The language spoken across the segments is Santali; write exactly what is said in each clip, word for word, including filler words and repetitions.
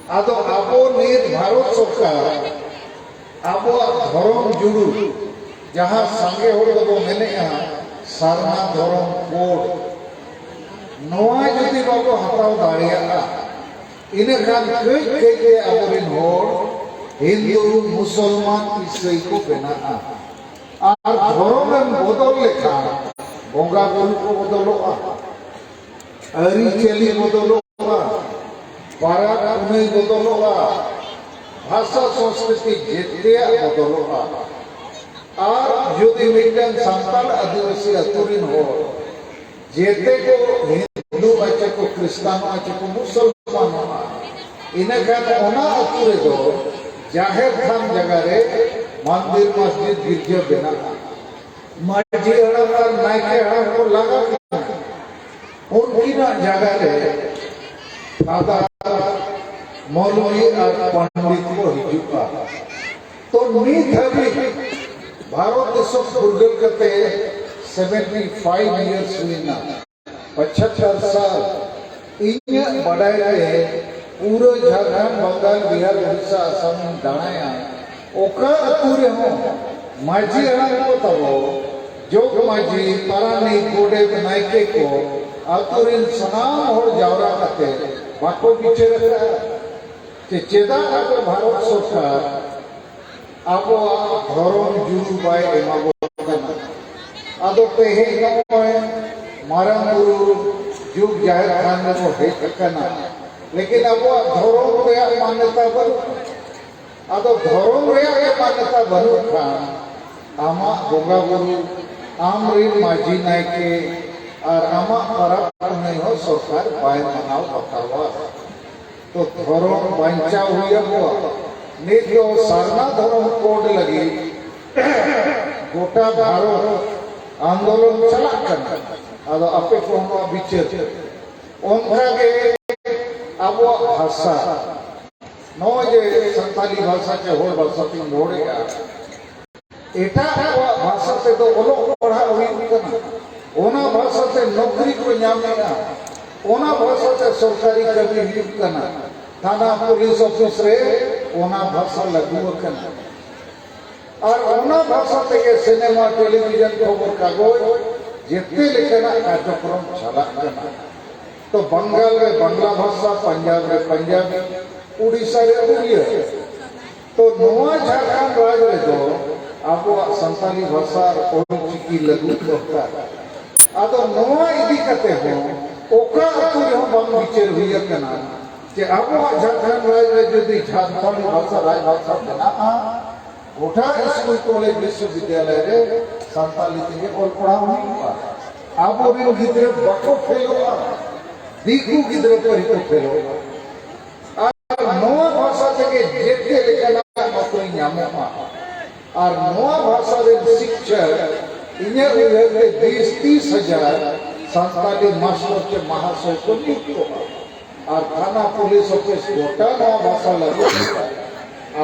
ᱟᱫᱚ ᱟᱵᱚ ᱱᱤᱛ ᱵᱷᱟᱨᱚᱛ ᱥᱚᱨᱠᱟᱨ ᱟᱵᱚᱣᱟᱜ ᱫᱷᱚᱨᱚᱢ ᱡᱩᱲᱩ, ᱡᱟᱦᱟᱸ ᱥᱟᱸᱜᱮ ᱦᱚᱲ ᱫᱚᱵᱚ ᱢᱮᱱᱮᱜᱼᱟ ᱥᱟᱨᱱᱟ ᱫᱷᱚᱨᱚᱢ ᱠᱳᱰ, ᱱᱚᱣᱟ ᱡᱩᱫᱤ ᱵᱟᱵᱚ ᱦᱟᱛᱟᱣ ᱫᱟᱲᱮᱭᱟᱜᱼᱟ, ᱤᱱᱟᱹᱠᱷᱟᱱ ᱠᱟᱹᱡ ᱠᱟᱹᱡ ᱛᱮ ᱟᱵᱚᱨᱮᱱ ᱦᱚᱲ ᱦᱤᱱᱫᱩ, ᱢᱩᱥᱚᱞᱢᱟᱱ, ᱤᱥᱟᱹᱭ ᱠᱚ ᱵᱮᱱᱟᱜᱼᱟ᱾ ᱟᱨ ᱫᱷᱚᱨᱚᱢ ᱮᱢ ᱵᱚᱫᱚᱞ ᱞᱮᱠᱷᱟᱱ ᱵᱚᱸᱜᱟ ᱵᱩᱨᱩ ᱠᱚ ᱵᱚᱫᱚᱞᱚᱜᱼᱟ, ᱟᱹᱨᱤᱪᱟᱹᱞᱤ ᱵᱚᱫᱚᱞᱚᱜᱼᱟ, ᱯᱟᱨᱟᱵᱽ ᱯᱩᱱᱟᱹᱭ ᱵᱚᱫᱚᱞᱚᱜᱼᱟ, ᱵᱷᱟᱥᱟ ᱥᱚᱝᱥᱠᱨᱤᱛᱤ ᱡᱮᱛᱮᱭᱟᱜ ᱵᱚᱫᱚᱞᱚᱜᱼᱟ᱾ ᱟᱨ ᱡᱩᱫᱤ ᱢᱤᱫᱴᱟᱝ ᱥᱟᱱᱛᱟᱲ ᱟᱹᱫᱤᱵᱟᱹᱥᱤ ᱟᱹᱛᱩ ᱨᱮᱱ ᱦᱚᱲ ᱡᱮᱛᱮ ᱠᱚ ᱦᱤᱱᱫᱩ ᱟᱪᱮ ᱠᱚ, ᱠᱷᱨᱤᱥᱴᱟᱱ ᱟᱪᱮ ᱠᱚ, ᱢᱩᱥᱚᱞᱢᱟᱱᱚᱜᱼᱟ, ᱤᱱᱟᱹᱠᱷᱟᱱ ᱚᱱᱟ ᱟᱹᱛᱩ ᱨᱮᱫᱚ ᱡᱟᱦᱮᱨ ᱛᱷᱟᱱ ᱡᱟᱭᱜᱟ ᱨᱮ ᱢᱚᱱᱫᱤᱨ, ᱢᱚᱥᱡᱤᱫ, ᱜᱤᱨᱡᱟᱹ ᱵᱮᱱᱟᱜᱼᱟ᱾ ᱢᱟᱹᱡᱷᱤ ᱦᱟᱲᱟᱢ ᱟᱨ ᱱᱟᱭᱠᱮ ᱦᱟᱲᱟᱢ ᱠᱚ ᱞᱟᱜᱟ ᱠᱤᱱᱟ, ᱩᱱᱠᱤᱱᱟᱜ ᱡᱟᱭᱜᱟ ᱨᱮ ᱯᱷᱟᱫᱟᱨ, ᱢᱚᱞᱚᱭ ᱟᱨ ᱯᱚᱱᱰᱤᱛ ᱠᱚ ᱦᱤᱡᱩᱜᱼᱟ᱾ ᱛᱚ ᱱᱤᱛ ᱦᱟᱹᱵᱤᱡ ᱵᱷᱟᱨᱚᱛ ᱫᱤᱥᱚᱢ ᱯᱷᱩᱨᱜᱟᱹᱞ ᱠᱟᱛᱮ seventy five years ᱦᱩᱭᱱᱟ, ᱯᱚᱪᱷᱟᱛᱛᱚᱨ ᱥᱟᱞ᱾ ᱤᱧᱟᱹᱜ ᱵᱟᱰᱟᱭ ᱛᱮ ᱯᱩᱨᱟᱹ ᱡᱷᱟᱲᱠᱷᱚᱸᱰ, ᱵᱟᱝᱜᱟᱞ, ᱵᱤᱦᱟᱨ, ᱩᱲᱤᱥᱥᱟ, ᱟᱥᱟᱢ ᱤᱧ ᱫᱟᱬᱟᱭᱟ, ᱚᱠᱟ ᱟᱹᱛᱩ ᱨᱮᱦᱚᱸ ᱢᱟᱹᱡᱷᱤ ᱦᱟᱲᱟᱢ ᱠᱚ ᱛᱟᱵᱚ, ᱡᱚᱜᱽ ᱢᱟᱹᱡᱷᱤ, ᱯᱟᱨᱟᱱᱤᱠ, ᱜᱚᱰᱮᱛ, ᱱᱟᱭᱠᱮ ᱠᱚ ᱟᱹᱛᱩ ᱨᱮᱱ ᱥᱟᱱᱟᱢ ᱦᱚᱲ ᱡᱟᱣᱨᱟ ᱠᱟᱛᱮ ᱵᱟᱠᱚ ᱵᱤᱪᱟᱹᱨ ᱟᱠᱟᱫᱼᱟ ᱡᱮ ᱪᱮᱫᱟᱜ ᱟᱵᱚ ᱵᱷᱟᱨᱚᱛ ᱥᱚᱨᱠᱟᱨ ᱟᱵᱚᱣᱟᱜ ᱫᱷᱚᱨᱚᱢ ᱡᱩᱲᱩ ᱵᱟᱭ ᱮᱢᱟ ᱵᱚᱱ ᱠᱟᱱᱟ᱾ ᱟᱫᱚ ᱛᱮᱦᱮᱧ ᱱᱚᱜᱼᱚᱭ ᱢᱟᱨᱟᱝ ᱵᱩᱨᱩ ᱡᱩᱜᱽ ᱡᱟᱦᱮᱨ ᱛᱷᱟᱱ ᱨᱮᱵᱚ ᱦᱮᱡ ᱟᱠᱟᱱᱟ, ᱞᱮᱠᱤᱱ ᱟᱵᱚᱣᱟᱜ ᱫᱷᱚᱨᱚᱢ ᱨᱮᱭᱟᱜ ᱢᱟᱱᱭᱚᱛᱟ ᱵᱟᱹᱱᱩᱜᱼᱟ᱾ ᱟᱫᱚ ᱫᱷᱚᱨᱚᱢ ᱨᱮᱭᱟᱜ ᱜᱮ ᱢᱟᱱᱭᱚᱛᱟ ᱵᱟᱹᱱᱩᱜ ᱠᱷᱟᱱ, ᱟᱢᱟᱜ ᱵᱚᱸᱜᱟ ᱵᱩᱨᱩ, ᱟᱢ ᱨᱤᱱ ᱢᱟᱹᱡᱷᱤ ᱱᱟᱭᱠᱮ ᱟᱨ ᱟᱢᱟᱜ ᱯᱟᱨᱟᱵᱽ ᱯᱩᱱᱟᱹᱭ ᱦᱚᱸ ᱥᱚᱨᱠᱟᱨ ᱵᱟᱭ ᱢᱟᱱᱟᱣ ᱵᱟᱛᱟᱣᱟ᱾ ᱛᱚ ᱫᱷᱚᱨᱚᱢ ᱵᱟᱧᱪᱟᱣ ᱦᱩᱭ ᱟᱵᱚᱣᱟ᱾ ᱱᱤᱛ ᱫᱚ ᱥᱟᱨᱱᱟ ᱫᱷᱚᱨᱚᱢ ᱠᱳᱰ ᱞᱟᱹᱜᱤᱫ ᱜᱚᱴᱟ ᱵᱷᱟᱨᱚᱛ ᱟᱱᱫᱳᱞᱚᱱ ᱪᱟᱞᱟᱜ ᱠᱟᱱᱟ᱾ ᱟᱫᱚ ᱟᱯᱮ ᱠᱚᱦᱚᱸ ᱱᱚᱣᱟ ᱵᱤᱪᱟᱹᱨ ᱯᱮ᱾ ᱚᱱᱠᱟᱜᱮ ᱟᱵᱚᱣᱟᱜ ᱵᱷᱟᱥᱟ, ᱱᱚᱜᱼᱚᱭ ᱡᱮ ᱥᱟᱱᱛᱟᱞᱤ ᱵᱷᱟᱥᱟ ᱪᱮ ᱦᱚᱲ ᱵᱷᱟᱥᱟ ᱛᱤᱧ ᱨᱚᱲᱮᱫᱼᱟ, ᱮᱴᱟᱜ ᱠᱚᱣᱟᱜ ᱵᱷᱟᱥᱟ ᱛᱮᱫᱚ ᱚᱞᱚᱜ ᱯᱟᱲᱦᱟᱜ ᱦᱩᱭᱩᱜ ᱠᱟᱱᱟ, ᱚᱱᱟ ᱵᱷᱟᱥᱟ ᱛᱮ ᱱᱚᱠᱨᱤ ᱠᱚ ᱧᱟᱢᱮᱫᱼᱟ, ᱚᱱᱟ ᱵᱷᱟᱥᱟ ᱛᱮ ᱥᱚᱨᱠᱟᱨᱤ ᱠᱟᱹᱢᱤ ᱦᱩᱭᱩᱜ ᱠᱟᱱᱟ᱾ ᱛᱷᱟᱱᱟ ᱯᱩᱞᱤᱥ ᱚᱯᱷᱤᱥ ᱨᱮ ᱚᱱᱟ ᱵᱷᱟᱥᱟ ᱞᱟᱹᱜᱩ ᱟᱠᱟᱱᱟ᱾ ᱟᱨ ᱚᱱᱟ ᱵᱷᱟᱥᱟ ᱛᱮᱜᱮ ᱥᱤᱱᱮᱢᱟ, ᱴᱮᱞᱤᱵᱷᱤᱡᱚᱱ, ᱠᱷᱚᱵᱚᱨ ᱠᱟᱜᱚᱡᱽ, ᱡᱮᱛᱮ ᱞᱮᱠᱟᱱᱟᱜ ᱠᱟᱨᱡᱚᱠᱨᱚᱢ ᱪᱟᱞᱟᱜ ᱠᱟᱱᱟ᱾ ᱛᱚ ᱵᱟᱝᱜᱟᱞ ᱨᱮ ᱵᱟᱝᱞᱟ ᱵᱷᱟᱥᱟ, ᱯᱟᱧᱡᱟᱵᱽ ᱨᱮ ᱯᱟᱧᱡᱟᱵᱤ, ᱩᱲᱤᱥᱥᱟ ᱨᱮ ᱩᱲᱤᱭᱟ᱾ ᱛᱚ ᱱᱚᱣᱟ ᱡᱷᱟᱲᱠᱷᱚᱸᱰ ᱨᱟᱡᱽ ᱨᱮᱫᱚ ᱟᱵᱚᱣᱟᱜ ᱥᱟᱱᱛᱟᱞᱤ ᱵᱷᱟᱥᱟ ᱟᱨ ᱚᱞ ᱪᱤᱠᱤ ᱞᱟᱹᱜᱩ ᱫᱚᱨᱠᱟᱨ᱾ ᱟᱫᱚ ᱱᱚᱣᱟ ᱤᱫᱤ ᱠᱟᱛᱮ ᱦᱚᱸ ᱚᱠᱟ ᱟᱹᱛᱩ ᱨᱮᱦᱚᱸ ᱵᱟᱝ ᱵᱤᱪᱟᱹᱨ ᱦᱩᱭ ᱟᱠᱟᱱᱟ ᱡᱮ ᱟᱵᱚᱣᱟᱜ ᱡᱷᱟᱲᱠᱷᱚᱸᱰ ᱨᱟᱡᱽ ᱨᱮ ᱡᱩᱫᱤ ᱥᱟᱱᱛᱟᱞᱤ ᱵᱷᱟᱥᱟ ᱨᱟᱡᱽ ᱵᱷᱟᱥᱟ ᱢᱮᱱᱟᱜᱼᱟ, ᱜᱚᱴᱟ ᱥᱠᱩᱞ, ᱠᱚᱞᱮᱡᱽ, ᱵᱤᱥᱥᱚᱵᱤᱫᱽᱭᱟᱞᱚᱭ ᱨᱮ ᱥᱟᱱᱛᱟᱞᱤ ᱛᱮᱜᱮ ᱚᱞ ᱯᱟᱲᱦᱟᱣ ᱦᱩᱭᱩᱜᱼᱟ᱾ ᱟᱵᱚᱨᱮᱱ ᱜᱤᱫᱽᱨᱟᱹ ᱵᱟᱠᱚ ᱯᱷᱮᱞᱚᱜᱼᱟ, ᱫᱤᱠᱩ ᱜᱤᱫᱽᱨᱟᱹ ᱯᱟᱹᱨᱤ ᱠᱚ ᱯᱷᱮᱞᱚᱜᱼᱟ᱾ ᱟᱨ ᱱᱚᱣᱟ ᱵᱷᱟᱥᱟ ᱛᱮᱜᱮ ᱡᱮᱛᱮ ᱞᱮᱠᱟᱱᱟᱜ ᱱᱚᱠᱨᱤ ᱧᱟᱢᱚᱜᱼᱟ᱾ ᱟᱨ ᱱᱚᱣᱟ ᱵᱷᱟᱥᱟ ᱨᱮᱱ ᱥᱤᱠᱪᱷᱟ, ᱤᱧᱟᱹᱜ ᱩᱭᱦᱟᱹᱨ ᱛᱮ ᱵᱤᱥ ᱛᱤᱥ ᱦᱟᱡᱟᱨ ᱥᱟᱱᱛᱟᱞᱤ ᱢᱟᱥᱴᱚᱨ ᱪᱮ ᱢᱟᱦᱟᱥᱚᱭ ᱠᱚ ᱱᱤᱭᱩᱠᱛᱚᱜᱼᱟ᱾ ᱟᱨ ᱛᱷᱟᱱᱟ ᱯᱩᱞᱤᱥ ᱚᱯᱷᱤᱥ ᱜᱚᱴᱟ ᱱᱚᱣᱟ ᱵᱷᱟᱥᱟ ᱞᱟᱹᱜᱤᱫ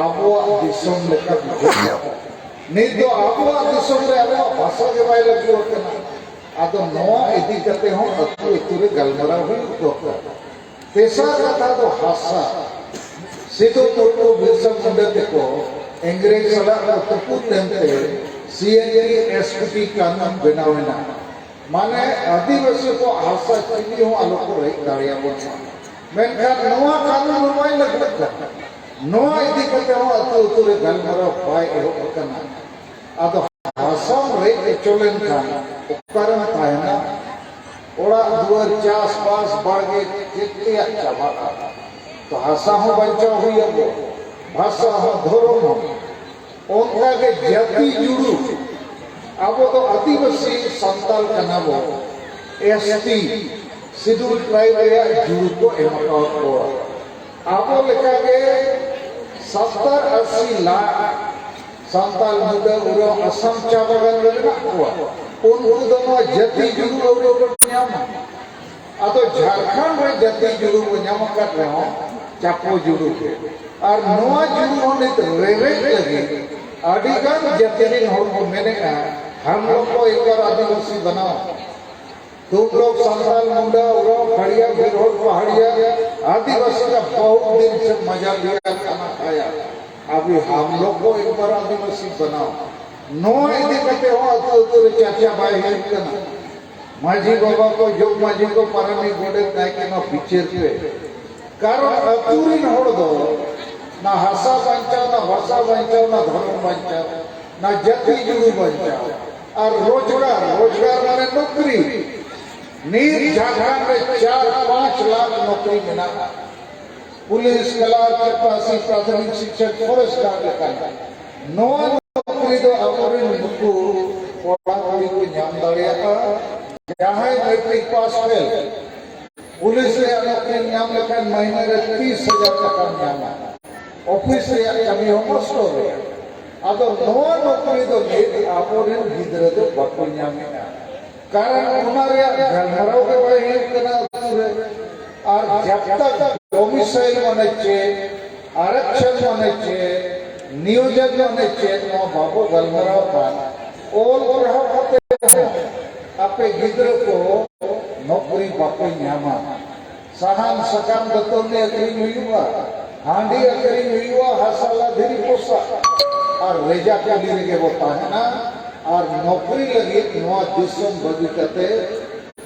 ᱟᱵᱚᱣᱟᱜ ᱫᱤᱥᱚᱢ ᱞᱮᱠᱟ ᱵᱩᱡᱷᱟᱹᱜᱼᱟ᱾ ᱱᱤᱛ ᱫᱚ ᱟᱵᱚᱣᱟᱜ ᱫᱤᱥᱚᱢ ᱨᱮ ᱟᱵᱚᱣᱟᱜ ᱵᱷᱟᱥᱟ ᱜᱮ ᱵᱟᱭ ᱞᱟᱹᱜᱩ ᱟᱠᱟᱱᱟ᱾ ᱟᱫᱚ ᱱᱚᱣᱟ ᱤᱫᱤ ᱠᱟᱛᱮ ᱦᱚᱸ ᱟᱹᱛᱩ ᱟᱹᱛᱩ ᱨᱮ ᱜᱟᱞᱢᱟᱨᱟᱣ ᱦᱩᱭᱩᱜ ᱫᱚᱨᱠᱟᱨ᱾ ᱛᱮᱥᱟᱨ ᱠᱟᱛᱷᱟ ᱫᱚ ᱦᱟᱥᱟ᱾ ᱥᱤᱫᱩ ᱢᱩᱨᱢᱩ, ᱵᱤᱨᱥᱟ ᱢᱩᱱᱰᱟ ᱛᱮᱠᱚ ᱤᱝᱨᱮᱡᱽ ᱥᱟᱞᱟᱜ ᱠᱚ ᱛᱩᱯᱩᱫ ᱞᱮᱱᱛᱮ ᱥᱤ N T S T P ᱠᱟᱹᱱᱩᱱ ᱵᱮᱱᱟᱣ ᱮᱱᱟ᱾ ᱢᱟᱱᱮ ᱟᱹᱫᱤᱵᱟᱹᱥᱤ ᱠᱚᱣᱟᱜ ᱦᱟᱥᱟ ᱪᱤᱞᱤ ᱦᱚᱸ ᱟᱞᱚ ᱠᱚ ᱨᱮᱡ ᱫᱟᱲᱮᱭᱟᱵᱚᱱ ᱢᱟ᱾ ᱢᱮᱱᱠᱷᱟᱱ ᱱᱚᱣᱟ ᱠᱟᱹᱱᱩᱱ ᱦᱚᱸ ᱵᱟᱭ ᱞᱟᱹᱜᱩᱜ ᱠᱟᱱᱟ᱾ ᱱᱚᱣᱟ ᱤᱫᱤ ᱠᱟᱛᱮ ᱦᱚᱸ ᱟᱹᱛᱩ ᱟᱹᱛᱩ ᱨᱮ ᱜᱟᱞᱢᱟᱨᱟᱣ ᱵᱟᱭ ᱮᱦᱚᱵ ᱟᱠᱟᱱᱟ᱾ ᱟᱫᱚ ᱦᱟᱥᱟᱢ ᱨᱮᱡ ᱦᱚᱪᱚ ᱞᱮᱱᱠᱷᱟᱱ ᱚᱠᱟᱨᱮᱢ ᱛᱟᱦᱮᱱᱟ? ᱚᱲᱟᱜ ᱫᱩᱣᱟᱹᱨ, ᱪᱟᱥᱵᱟᱥ, ᱵᱟᱲᱜᱮ ᱪᱮᱫ ᱛᱮᱭᱟᱜ ᱪᱟᱵᱟᱜᱼᱟ? ᱛᱚ ᱦᱟᱥᱟ ᱦᱚᱸ ᱵᱟᱧᱪᱟᱣ ᱦᱩᱭ ᱟᱵᱚ, ᱵᱷᱟᱥᱟ ᱦᱚᱸ, ᱫᱷᱚᱨᱚᱢ ᱦᱚᱸ᱾ ᱚᱱᱠᱟᱜᱮ ᱡᱟᱹᱛᱤ ᱡᱩᱲᱩ, ᱟᱵᱚ ᱫᱚ ᱟᱹᱫᱤᱵᱟᱹᱥᱤ ᱥᱟᱱᱛᱟᱲ ᱠᱟᱱᱟ ᱵᱚ, ᱮᱥ ᱴᱤ, ᱥᱤᱰᱩᱞ ᱴᱨᱟᱭᱤᱵ ᱨᱮᱭᱟᱜ ᱡᱩᱲᱩ ᱠᱚ ᱮᱢ ᱟᱠᱟᱫ ᱠᱚᱣᱟ᱾ ᱟᱵᱚ ᱞᱮᱠᱟᱜᱮ ᱥᱚᱛᱛᱚᱨ ᱟᱥᱤ ᱞᱟᱠᱷ ᱥᱟᱱᱛᱟᱲ, ᱢᱩᱰᱟᱹ, ᱩᱨᱟᱣ ᱟᱥᱟᱢ ᱪᱟ ᱵᱟᱜᱟᱱ ᱨᱮ ᱢᱮᱱᱟᱜ ᱠᱚᱣᱟ᱾ ᱩᱱᱠᱩ ᱫᱚ ᱱᱚᱣᱟ ᱡᱟᱹᱛᱤ ᱡᱩᱲᱩ ᱟᱹᱣᱨᱤ ᱠᱚ ᱧᱟᱢᱟ᱾ ᱟᱫᱚ ᱡᱷᱟᱲᱠᱷᱚᱸᱰ ᱨᱮ ᱡᱟᱹᱛᱤ ᱡᱩᱲᱩ ᱠᱚ ᱧᱟᱢ ᱟᱠᱟᱫ ᱨᱮᱦᱚᱸ ᱪᱟᱯᱚ ᱡᱩᱲᱩ ᱜᱮ᱾ ᱟᱨ ᱱᱚᱣᱟ ᱡᱩᱲᱩ ᱦᱚᱸ ᱱᱤᱛ ᱨᱮᱨᱮᱡ ᱞᱟᱹᱜᱤᱫ ᱟᱹᱰᱤ ᱜᱟᱱ ᱡᱟᱹᱛᱤ ᱨᱮᱱ ᱦᱚᱲ ᱠᱚ ᱢᱮᱱᱮᱫᱼᱟ, ᱦᱟᱢ ᱞᱚᱜ ᱠᱚ ᱮᱠ ᱵᱟᱨ ᱟᱹᱫᱤᱵᱟᱹᱥᱤ ᱵᱟᱱᱟᱣ᱾ ᱛᱩᱢ ᱞᱚᱜ ᱥᱟᱱᱛᱟᱲ, ᱢᱩᱱᱰᱟ, ᱩᱨᱟᱣ, ᱠᱷᱟᱲᱤᱭᱟ, ᱵᱷᱤᱲᱦᱚᱲ, ᱯᱟᱦᱟᱲᱤᱭᱟ, आदिवासी का बहुत दिन से मजा लिया, खाना खाया, अभी हम लोग को एक बार आदिवासी बनाओ। ᱱᱚᱣᱟ ᱤᱫᱤ ᱠᱟᱛᱮ ᱦᱚᱸ ᱟᱹᱛᱩ ᱟᱹᱛᱩ ᱨᱮ ᱪᱟᱨᱪᱟ ᱵᱟᱭ ᱦᱩᱭᱩᱜ ᱠᱟᱱᱟ᱾ ᱢᱟᱹᱡᱷᱤ ᱵᱟᱵᱟ ᱠᱚ, ᱡᱚᱜᱽ ᱢᱟᱹᱡᱷᱤ ᱠᱚ, ᱯᱟᱨᱟᱱᱤᱠ, ᱜᱚᱰᱮᱛ, ᱱᱟᱭᱠᱮ, ᱱᱚᱣᱟ ᱵᱤᱪᱟᱹᱨ ᱯᱮ᱾ ᱠᱟᱨᱚᱱ ᱟᱹᱛᱩ ᱨᱤᱱ ᱦᱚᱲ ᱫᱚ ᱱᱟ ᱦᱟᱥᱟ ᱵᱟᱧᱪᱟᱣ, ᱱᱟ ᱵᱷᱟᱥᱟ ᱵᱟᱧᱪᱟᱣ, ᱱᱟ ᱫᱷᱚᱨᱚᱢ ᱵᱟᱧᱪᱟᱣ, ᱱᱟ ᱡᱟᱹᱛᱤ ᱡᱩᱲᱩ ᱵᱟᱧᱪᱟᱣ᱾ ᱟᱨ ᱨᱳᱡᱽᱜᱟᱨ, ᱨᱳᱡᱽᱜᱟᱨ ᱢᱟᱱᱮ ᱱᱚᱠᱨᱤ᱾ ᱱᱤᱛ ᱡᱷᱟᱲᱠᱷᱚᱸᱰ ᱨᱮ ᱪᱟᱨ ᱯᱟᱸᱪ ᱞᱟᱠᱷ ᱱᱚᱠᱨᱤ ᱢᱮᱱᱟᱜᱼᱟ᱾ ᱯᱩᱞᱤᱥ, ᱠᱞᱟᱨᱠ, ᱪᱟᱯᱟᱥᱤ, ᱯᱨᱟᱛᱷᱚᱢᱤᱠ ᱥᱤᱠᱥᱚᱠ, ᱯᱷᱚᱨᱮᱥᱴ ᱜᱟᱨᱰ ᱞᱮᱠᱟᱱ᱾ ᱱᱚᱣᱟ ᱱᱚᱠᱨᱤ ᱫᱚ ᱟᱵᱚᱨᱮᱱ ᱱᱩᱠᱩ ᱠᱚᱲᱟ ᱠᱩᱲᱤ ᱠᱚ ᱧᱟᱢ ᱫᱟᱲᱮᱭᱟᱜᱼᱟ᱾ ᱡᱟᱦᱟᱸᱭ ᱢᱮᱴᱨᱤᱠ ᱯᱟᱥ ᱯᱷᱮᱞ, ᱯᱩᱞᱤᱥ ᱨᱮᱭᱟᱜ ᱱᱚᱠᱨᱤ ᱧᱟᱢ ᱞᱮᱠᱷᱟᱱ ᱢᱟᱹᱦᱱᱟᱹ ᱨᱮ ᱛᱤᱥ ᱦᱟᱡᱟᱨ ᱴᱟᱠᱟᱢ ᱧᱟᱢᱟ᱾ ᱚᱯᱷᱤᱥ ᱨᱮᱭᱟᱜ ᱠᱟᱹᱢᱤ ᱦᱚᱸ ᱢᱟᱥᱴᱚᱨ ᱨᱮᱭᱟᱜ᱾ ᱟᱫᱚ ᱱᱚᱣᱟ ᱱᱚᱠᱨᱤ ᱫᱚ ᱱᱤᱛ ᱟᱵᱚᱨᱮᱱ ᱜᱤᱫᱽᱨᱟᱹ ᱫᱚ ᱵᱟᱠᱚ ᱧᱟᱢᱮᱫᱼᱟ᱾ ᱠᱟᱨᱚᱱ ᱚᱱᱟ ᱨᱮᱭᱟᱜ ᱜᱟᱞᱢᱟᱨᱟᱣ ᱜᱮ ᱵᱟᱭ ᱦᱩᱭᱩᱜ ᱠᱟᱱᱟ ᱟᱹᱛᱩ ᱨᱮ᱾ ᱟᱨ ᱡᱟᱵ ᱛᱟᱠ ᱰᱚᱢᱤᱥᱟᱭᱤᱞ ᱢᱟᱱᱮ ᱪᱮᱫ, ᱟᱨᱚᱠᱥᱚᱱ ᱢᱟᱱᱮ ᱪᱮᱫ, ᱱᱤᱭᱳᱡᱚᱱ ᱢᱟᱱᱮ ᱪᱮᱫ, ᱱᱚᱣᱟ ᱵᱟᱵᱚ ᱜᱟᱞᱢᱟᱨᱟᱣ ᱠᱷᱟᱱ, ᱚᱞ ᱯᱟᱲᱦᱟᱣ ᱠᱟᱛᱮ ᱦᱚᱸ ᱟᱯᱮ ᱜᱤᱫᱽᱨᱟᱹ ᱠᱚ ᱱᱚᱠᱨᱤ ᱵᱟᱯᱮ ᱧᱟᱢᱟ᱾ ᱥᱟᱦᱟᱱ ᱥᱟᱠᱟᱢ ᱫᱟᱹᱛᱟᱹᱱᱤ ᱟᱹᱠᱷᱨᱤᱧ ᱦᱩᱭᱩᱜᱼᱟ, ᱦᱟᱺᱰᱤ ᱟᱹᱠᱷᱨᱤᱧ ᱦᱩᱭᱩᱜᱼᱟ, ᱦᱟᱥᱟ ᱞᱟ ᱫᱷᱤᱨᱤ ᱯᱚᱥᱟᱜ, ᱟᱨ ᱨᱮᱡᱟ ᱠᱟᱹᱢᱤ ᱨᱮᱜᱮ ᱵᱚ ᱛᱟᱦᱮᱱᱟ᱾ ᱟᱨ ᱱᱚᱠᱨᱤ ᱞᱟᱹᱜᱤᱫ ᱱᱚᱣᱟ ᱫᱤᱥᱚᱢ ᱵᱟᱹᱜᱤ ᱠᱟᱛᱮ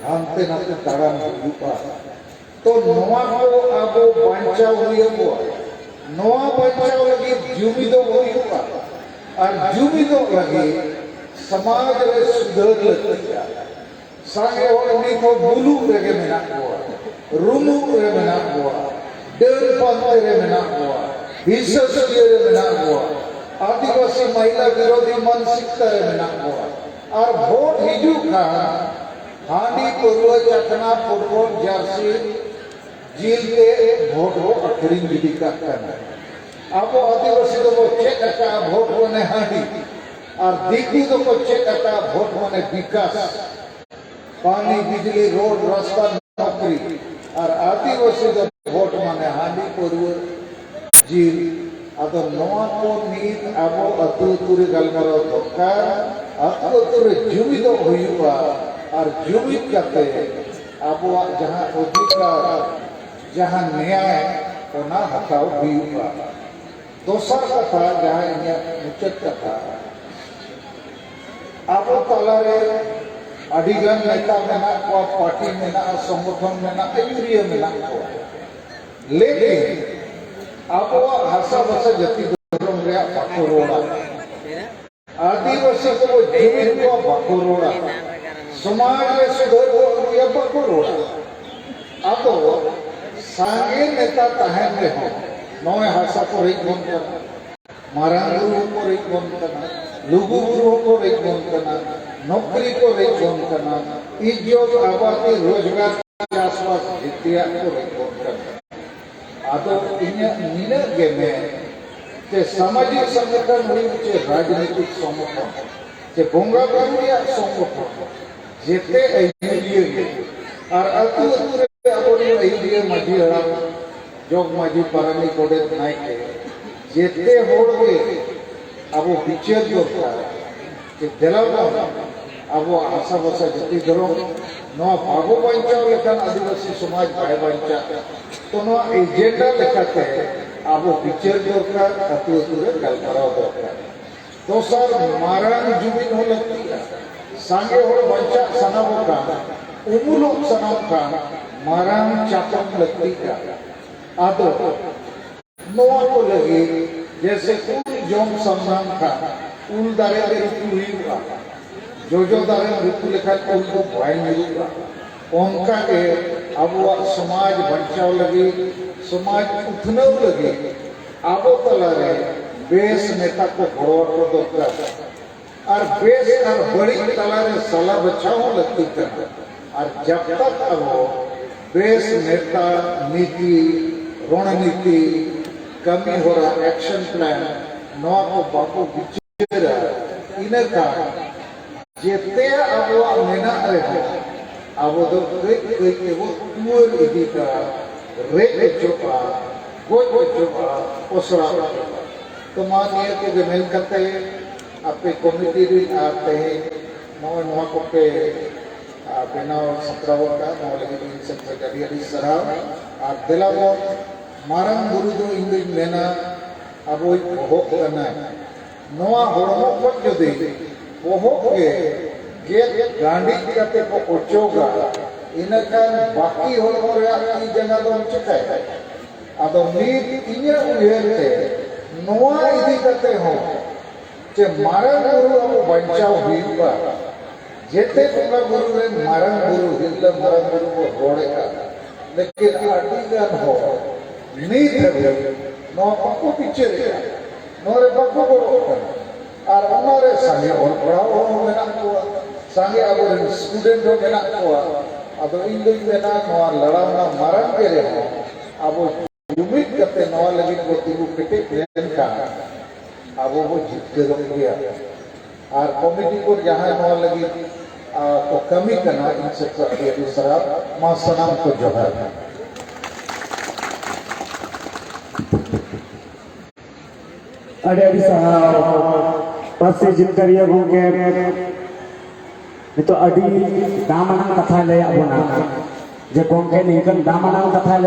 ᱦᱟᱱᱛᱮ ᱱᱟᱛᱮ ᱫᱟᱬᱟᱱ ᱦᱩᱭᱩᱜᱼᱟ᱾ ᱛᱚ ᱱᱚᱣᱟ ᱠᱚ ᱟᱵᱚ ᱵᱟᱧᱪᱟᱣ ᱦᱩᱭ ᱟᱵᱚᱣᱟ᱾ ᱱᱚᱣᱟ ᱵᱟᱧᱪᱟᱣ ᱞᱟᱹᱜᱤᱫ ᱡᱩᱢᱤᱫᱚᱜ ᱦᱩᱭᱩᱜᱼᱟ᱾ ᱟᱨ ᱡᱩᱢᱤᱫᱚᱜ ᱞᱟᱹᱜᱤᱫ ᱥᱚᱢᱟᱡᱽ ᱨᱮ ᱥᱩᱫᱷᱟᱹᱨ ᱞᱟᱹᱠᱛᱤᱜᱼᱟ᱾ ᱥᱟᱸᱜᱮ ᱦᱚᱲ ᱱᱤᱛ ᱦᱚᱸ ᱵᱩᱞᱩᱜ ᱨᱮᱜᱮ ᱢᱮᱱᱟᱜ ᱠᱚᱣᱟ, ᱨᱩᱢᱩᱜ ᱨᱮ ᱢᱮᱱᱟᱜ ᱠᱚᱣᱟ, ᱰᱟᱹᱱ ᱯᱟᱱᱛᱮ ᱨᱮ ᱢᱮᱱᱟᱜ ᱠᱚᱣᱟ, ᱦᱤᱥᱟᱹ ᱥᱩᱭᱟᱹ ᱨᱮ ᱢᱮᱱᱟᱜ ᱠᱚᱣᱟ᱾ ᱟᱹᱫᱤᱵᱟᱹᱥᱤ ᱢᱚᱦᱤᱞᱟ ᱵᱤᱨᱳᱫᱷᱤ ᱢᱟᱱᱥᱤᱠᱛᱟ ᱨᱮ ᱢᱮᱱᱟᱜ ᱠᱚᱣᱟ᱾ ᱟᱨ ᱵᱷᱳᱴ ᱦᱤᱡᱩᱜ ᱠᱷᱟᱱ ᱦᱟᱺᱰᱤ, ᱯᱟᱹᱨᱣᱟᱹ, ᱪᱟᱠᱷᱱᱟ, ᱯᱷᱩᱴᱵᱚᱞ, ᱡᱟᱨᱥᱤ, ᱡᱤᱞ ᱛᱮ ᱵᱷᱳᱴ ᱵᱚ ᱟᱹᱠᱷᱨᱤᱧ ᱜᱤᱰᱤ ᱠᱟᱜ ᱠᱟᱱᱟ᱾ ᱟᱵᱚ ᱟᱹᱫᱤᱵᱟᱹᱥᱤ ᱫᱚᱵᱚ ᱪᱮᱫ ᱟᱠᱟᱫᱼᱟ ᱵᱷᱳᱴ ᱢᱟᱱᱮ ᱦᱟᱺᱰᱤ, ᱟᱨ ᱫᱤᱠᱩ ᱫᱚᱠᱚ ᱪᱮᱫ ᱟᱠᱟᱫᱼᱟ ᱵᱷᱳᱴ ᱢᱟᱱᱮ ᱵᱤᱠᱟᱥ᱾ ᱯᱟᱱᱤ, ᱵᱤᱡᱽᱞᱤ, ᱨᱳᱰ, ᱨᱟᱥᱛᱟ, ᱱᱚᱠᱨᱤ᱾ ᱟᱨ ᱟᱹᱫᱤᱵᱟᱹᱥᱤ ᱫᱚ ᱵᱷᱳᱴ ᱢᱟᱱᱮ ᱦᱟᱺᱰᱤ, ᱯᱟᱹᱨᱣᱟᱹ, ᱡᱤᱞ᱾ ᱟᱫᱚ ᱱᱚᱣᱟ ᱠᱚ ᱱᱤᱛ ᱟᱵᱚ ᱟᱹᱛᱩ ᱟᱹᱛᱩ ᱨᱮ ᱜᱟᱞᱢᱟᱨᱟᱣ ᱫᱚᱨᱠᱟᱨ, ᱟᱹᱛᱩ ᱟᱹᱛᱩ ᱨᱮ ᱡᱩᱢᱤᱫᱚᱜ ᱦᱩᱭᱩᱜᱼᱟ᱾ ᱟᱨ ᱡᱩᱢᱤᱫ ᱠᱟᱛᱮ ᱟᱵᱚᱣᱟᱜ ᱡᱟᱦᱟᱸ ᱚᱫᱷᱤᱠᱟᱨ, ᱡᱟᱦᱟᱸ ᱱᱮᱭᱟᱭ, ᱚᱱᱟ ᱦᱟᱛᱟᱣ ᱦᱩᱭᱩᱜᱼᱟ᱾ ᱫᱚᱥᱟᱨ ᱠᱟᱛᱷᱟ, ᱡᱟᱦᱟᱸ ᱤᱧᱟᱹᱜ ᱢᱩᱪᱟᱹᱫ ᱠᱟᱛᱷᱟ, ᱟᱵᱚ ᱛᱟᱞᱟᱨᱮ ᱟᱹᱰᱤᱜᱟᱱ ᱱᱮᱛᱟ ᱢᱮᱱᱟᱜ ᱠᱚᱣᱟ, ᱯᱟᱨᱴᱤ ᱢᱮᱱᱟᱜᱼᱟ, ᱥᱚᱝᱜᱚᱴᱷᱚᱱ ᱢᱮᱱᱟᱜᱼᱟ, ᱟᱹᱭᱩᱨᱤᱭᱟᱹ ᱢᱮᱱᱟᱜ ᱠᱚᱣᱟ, ᱞᱮᱠᱤᱱ ᱟᱵᱚᱣᱟᱜ ᱦᱟᱥᱟ ᱵᱷᱟᱥᱟ ᱡᱟᱹᱛᱤ ᱫᱷᱚᱨᱚᱢ ᱨᱮᱭᱟᱜ ᱵᱟᱠᱚ ᱨᱚᱲᱟ᱾ ᱟᱹᱫᱤᱵᱟᱹᱥᱤ ᱠᱚᱵᱚ ᱡᱩᱢᱤᱫ ᱠᱚᱣᱟ, ᱵᱟᱠᱚ ᱨᱚᱲᱟ᱾ ᱥᱚᱢᱟᱡᱽ ᱨᱮ ᱥᱩᱫᱷᱟᱹᱨ ᱵᱚ ᱟᱹᱜᱩᱭᱟ, ᱵᱟᱠᱚ ᱨᱚᱲᱟ᱾ ᱟᱫᱚ ᱥᱟᱸᱜᱮ ᱱᱮᱛᱟ ᱛᱟᱦᱮᱱ ᱨᱮᱦᱚᱸ ᱱᱚᱜᱼᱚᱭ ᱦᱟᱥᱟ ᱠᱚ ᱨᱮᱡ ᱵᱚᱱ ᱠᱟᱱᱟ, ᱢᱟᱨᱟᱝ ᱵᱩᱨᱩ ᱦᱚᱸᱠᱚ ᱨᱮᱡ ᱵᱚᱱ ᱠᱟᱱᱟ, ᱞᱩᱜᱩ ᱵᱩᱨᱩ ᱦᱚᱸᱠᱚ ᱨᱮᱡ ᱵᱚᱱ ᱠᱟᱱᱟ, ᱱᱚᱠᱨᱤ ᱠᱚ ᱨᱮᱡ ᱵᱚᱱ ᱠᱟᱱᱟ, ᱤᱡᱽᱡᱚᱛ, ᱟᱵᱟᱫᱤ, ᱨᱳᱡᱽᱜᱟᱨ, ᱪᱟᱥᱵᱟᱥ ᱡᱮᱛᱮᱭᱟᱜ ᱠᱚ ᱨᱮᱡ ᱵᱚᱱ ᱠᱟᱱᱟ᱾ ᱟᱫᱚ ᱤᱧᱟᱹᱜ ᱱᱤᱱᱟᱹᱜ ᱜᱮ ᱢᱮᱱ ᱡᱮ ᱥᱟᱢᱟᱡᱤᱠ ᱥᱚᱝᱜᱚᱴᱷᱚᱱ ᱦᱩᱭᱩᱜ ᱪᱮ ᱨᱟᱡᱽᱱᱤᱛᱤᱠ ᱥᱚᱝᱜᱚᱴᱷᱚᱱ ᱪᱮ ᱵᱚᱸᱜᱟ ᱵᱩᱨᱩ ᱨᱮᱭᱟᱜ ᱥᱚᱝᱜᱚᱴᱷᱚᱱ, ᱡᱮᱛᱮ ᱟᱹᱭᱩᱨᱤᱭᱟᱹ ᱜᱮ ᱟᱨ ᱟᱹᱛᱩ ᱟᱹᱛᱩ ᱨᱮ ᱟᱵᱚᱨᱮᱱ ᱟᱹᱭᱩᱨᱤᱭᱟᱹ ᱢᱟᱹᱡᱷᱤ ᱦᱟᱲᱟᱢ, ᱡᱚᱜᱽ ᱢᱟᱹᱡᱷᱤ, ᱯᱟᱨᱟᱱᱤᱠ, ᱜᱚᱰᱮᱛ, ᱱᱟᱭᱠᱮ, ᱡᱮᱛᱮ ᱦᱚᱲ ᱜᱮ ᱟᱵᱚ ᱵᱤᱪᱟᱹᱨ ᱫᱚᱨᱠᱟᱨ᱾ ᱡᱮ ᱫᱮᱞᱟ ᱵᱚᱱ ᱟᱵᱚᱣᱟᱜ ᱦᱟᱥᱟ ᱵᱷᱟᱥᱟ ᱡᱟᱹᱛᱤ ᱫᱷᱚᱨᱚᱢ ᱱᱚᱣᱟ ᱵᱟᱵᱚ ᱵᱟᱧᱪᱟᱣ ᱞᱮᱠᱷᱟᱱ ᱟᱹᱫᱤᱵᱟᱹᱥᱤ ᱥᱚᱢᱟᱡᱽ ᱵᱟᱭ ᱵᱟᱧᱪᱟᱜᱼᱟ᱾ ᱛᱚ ᱱᱚᱣᱟ ᱮᱡᱮᱱᱰᱟ ᱞᱮᱠᱟᱛᱮ ᱟᱵᱚ ᱵᱤᱪᱟᱹᱨ ᱫᱚᱨᱠᱟᱨ, ᱟᱹᱛᱩ ᱟᱹᱛᱩ ᱨᱮ ᱜᱟᱞᱢᱟᱨᱟᱣ ᱫᱚᱨᱠᱟᱨ᱾ ᱫᱚᱥᱟᱨ, ᱢᱟᱨᱟᱝ ᱡᱩᱢᱤᱫ ᱦᱚᱸ ᱞᱟᱹᱠᱛᱤᱜᱼᱟ᱾ ᱥᱟᱸᱜᱮ ᱦᱚᱲ ᱵᱟᱧᱪᱟᱜ ᱥᱟᱱᱟ ᱵᱚ ᱠᱷᱟᱱ, ᱩᱢᱩᱞᱚᱜ ᱥᱟᱱᱟᱢ ᱠᱷᱟᱱ ᱢᱟᱨᱟᱝ ᱪᱟᱛᱚᱢ ᱞᱟᱹᱠᱛᱤᱜᱼᱟ᱾ ᱟᱫᱚ ᱱᱚᱣᱟ ᱠᱚ ᱞᱟᱹᱜᱤᱫ ᱡᱮᱭᱥᱮ ᱩᱞ ᱡᱚᱢ ᱥᱟᱱᱟᱢ ᱠᱷᱟᱱ ᱩᱞ ᱫᱟᱨᱮ ᱜᱮ ᱨᱩᱠᱩ ᱦᱩᱭᱩᱜᱼᱟ᱾ ᱡᱚᱡᱚ ᱫᱟᱨᱮᱢ ᱨᱩᱠᱩ ᱞᱮᱠᱷᱟᱱ ᱩᱞ ᱫᱚ ᱵᱟᱭ ᱧᱩᱨᱩᱜᱼᱟ᱾ ᱚᱱᱠᱟᱜᱮ ᱟᱵᱚᱣᱟᱜ ᱥᱚᱢᱟᱡᱽ ᱵᱟᱧᱪᱟᱣ ᱞᱟᱹᱜᱤᱫ, ᱥᱚᱢᱟᱡᱽ ᱩᱛᱱᱟᱹᱣ ᱞᱟᱹᱜᱤᱫ ᱟᱵᱚ ᱛᱟᱞᱟᱨᱮ ᱵᱮᱥ ᱱᱮᱛᱟ ᱠᱚ ᱜᱚᱲᱚ ᱟᱠᱚ ᱫᱚᱨᱠᱟᱨ᱾ ᱟᱨ ᱵᱮᱥ ᱟᱨ ᱵᱟᱹᱲᱤᱡ ᱛᱟᱞᱟᱨᱮ ᱥᱟᱞᱟ ᱵᱟᱪᱷᱟᱣ ᱦᱚᱸ ᱞᱟᱹᱠᱛᱤ ᱠᱟᱱᱟ᱾ ᱟᱨ ᱡᱟᱵ ᱛᱟᱠ ᱟᱵᱚ ᱵᱮᱥ ᱱᱮᱛᱟ, ᱱᱤᱛᱤ, ᱨᱚᱬᱱᱤᱛᱤ, ᱠᱟᱹᱢᱤ ᱦᱚᱨᱟ, ᱮᱠᱥᱚᱱ ᱯᱞᱟᱱ, ᱱᱚᱣᱟ ᱠᱚ ᱵᱟᱵᱚ ᱵᱤᱪᱟᱹᱨᱟ, ᱤᱱᱟᱹ ᱠᱷᱟᱱ ᱡᱮᱛᱮᱭᱟᱜ ᱟᱵᱚᱣᱟᱜ ᱢᱮᱱᱟᱜ ᱨᱮᱦᱚᱸ ᱟᱵᱚ ᱫᱚ ᱠᱟᱹᱡ ᱠᱟᱹᱡ ᱛᱮᱵᱚ ᱴᱩᱣᱟᱹᱨ ᱤᱫᱤᱜᱼᱟ, ᱨᱮᱡ ᱚᱪᱚᱜᱼᱟ, ᱜᱚᱡ ᱚᱪᱚᱜᱼᱟ, ᱚᱥᱨᱟ ᱚᱪᱚᱜᱼᱟ᱾ ᱛᱚ ᱢᱟ ᱱᱤᱭᱟᱹ ᱠᱚᱜᱮ ᱢᱮᱱ ᱠᱟᱛᱮ ᱟᱯᱮ ᱠᱚᱢᱤᱴᱤ ᱨᱤᱱ ᱟᱨ ᱛᱮᱦᱮᱧ ᱱᱚᱜᱼᱚᱭ ᱱᱚᱣᱟ ᱠᱚᱯᱮ, ᱟ, ᱵᱮᱱᱟᱣ ᱥᱟᱯᱲᱟᱣ ᱟᱠᱟᱫ, ᱱᱚᱣᱟ ᱞᱟᱹᱜᱤᱫ ᱤᱧ ᱥᱮᱫ ᱠᱷᱚᱱ ᱟᱹᱰᱤ ᱟᱹᱰᱤ ᱥᱟᱨᱦᱟᱣ᱾ ᱟᱨ ᱫᱮᱞᱟ ᱵᱚᱱ, ᱢᱟᱨᱟᱝ ᱵᱩᱨᱩ ᱫᱚ ᱤᱧ ᱫᱩᱧ ᱢᱮᱱᱟ ᱟᱵᱚᱭ ᱵᱚᱦᱚᱜ ᱠᱟᱱᱟᱭ᱾ ᱱᱚᱣᱟ ᱦᱚᱲᱢᱚ ᱠᱷᱚᱱ ᱡᱩᱫᱤ ᱵᱚᱦᱚᱜ ᱜᱮ ᱜᱮᱫ ᱜᱟᱸᱰᱤᱡ ᱠᱟᱛᱮ ᱠᱚ ᱚᱪᱚᱜᱟ, ᱤᱱᱟᱹᱠᱷᱟᱱ ᱵᱟᱹᱠᱤ ᱦᱚᱲᱢᱚ ᱨᱮᱭᱟᱜ ᱛᱤ ᱡᱟᱸᱜᱟ ᱫᱚᱢ ᱪᱤᱠᱟᱹᱭᱟ? ᱟᱫᱚ ᱱᱤᱛ ᱤᱧᱟᱹᱜ ᱩᱭᱦᱟᱹᱨ ᱛᱮ ᱱᱚᱣᱟ ᱤᱫᱤ ᱠᱟᱛᱮ ᱦᱚᱸ ᱡᱮ ᱢᱟᱨᱟᱝ ᱵᱩᱨᱩ ᱟᱵᱚ ᱵᱟᱧᱪᱟᱣ ᱦᱩᱭᱩᱜᱼᱟ, ᱡᱮᱛᱮ ᱵᱚᱸᱜᱟ ᱵᱩᱨᱩ ᱨᱮᱱ ᱢᱟᱨᱟᱝ ᱵᱩᱨᱩ, ᱦᱤᱨᱞᱟᱹ ᱢᱟᱨᱟᱝ ᱵᱩᱨᱩ ᱵᱚ ᱨᱚᱲᱮᱫᱼᱟ, ᱞᱮᱠᱤᱱ ᱟᱹᱰᱤ ᱜᱟᱱ ᱦᱚᱲ ᱱᱤᱛ ᱦᱟᱹᱵᱤᱡ ᱱᱚᱣᱟ ᱵᱟᱠᱚ ᱵᱤᱪᱟᱹᱨᱮᱫᱼᱟ, ᱱᱚᱣᱟ ᱨᱮ ᱵᱟᱠᱚ ᱜᱚᱲᱚᱜ ᱠᱟᱱᱟ᱾ ᱟᱨ ᱚᱱᱟ ᱨᱮ ᱥᱟᱸᱜᱮ ᱚᱞ ᱯᱟᱲᱦᱟᱣ ᱦᱚᱲ ᱦᱚᱸ ᱢᱮᱱᱟᱜ ᱠᱚᱣᱟ, ᱥᱟᱸᱜᱮ ᱟᱵᱚᱨᱮᱱ ᱥᱴᱩᱰᱮᱱᱴ ᱦᱚᱸ ᱢᱮᱱᱟᱜ ᱠᱚᱣᱟ᱾ ᱟᱫᱚ ᱤᱧ ᱫᱩᱧ ᱢᱮᱱᱟ, ᱱᱚᱣᱟ ᱞᱟᱲᱟᱣᱱᱟ ᱢᱟᱨᱟᱝ ᱜᱮ ᱨᱮᱦᱚᱸ, ᱟᱵᱚ ᱡᱩᱢᱤᱫ ᱠᱟᱛᱮ ᱱᱚᱣᱟ ᱞᱟᱹᱜᱤᱫ ᱵᱚ ᱛᱤᱸᱜᱩ ᱠᱮᱴᱮᱡ ᱞᱮᱱᱠᱷᱟᱱ ᱟᱵᱚ ᱵᱚ ᱡᱤᱛᱠᱟᱹᱨᱚᱜ ᱜᱮᱭᱟ᱾ ᱟᱨ ᱠᱚᱢᱤᱴᱤ ᱠᱚ ᱡᱟᱦᱟᱸᱭ ᱱᱚᱣᱟ ᱞᱟᱹᱜᱤᱫ, ᱟ, ᱠᱚ ᱠᱟᱹᱢᱤ ᱠᱟᱱᱟ, ᱤᱧ ᱥᱮᱫ ᱠᱷᱚᱱ ᱟᱹᱰᱤ ᱟᱹᱰᱤ ᱥᱟᱨᱦᱟᱣ᱾ ᱢᱟ ᱥᱟᱱᱟᱢ ᱠᱚ ᱡᱚᱦᱟᱨ᱾ ᱟᱹᱰᱤ ᱟᱹᱰᱤ ᱥᱟᱨᱦᱟᱣ᱾ ᱯᱟᱹᱨᱥᱤ ᱡᱤᱛᱠᱟᱹᱨᱤᱭᱟᱹ ᱜᱚᱢᱠᱮ ᱱᱤᱛᱚᱜ ᱟᱹᱰᱤ ᱫᱟᱢᱟᱱᱟᱜ ᱠᱟᱛᱷᱟᱭ ᱞᱟᱹᱭᱟᱫ ᱵᱚᱱᱟ, ᱡᱮ ᱜᱚᱢᱠᱮ ᱱᱤᱝᱠᱟᱹᱱ ᱫᱟᱢᱟᱱᱟᱜ ᱠᱟᱛᱷᱟᱭ ᱞᱟᱹᱭ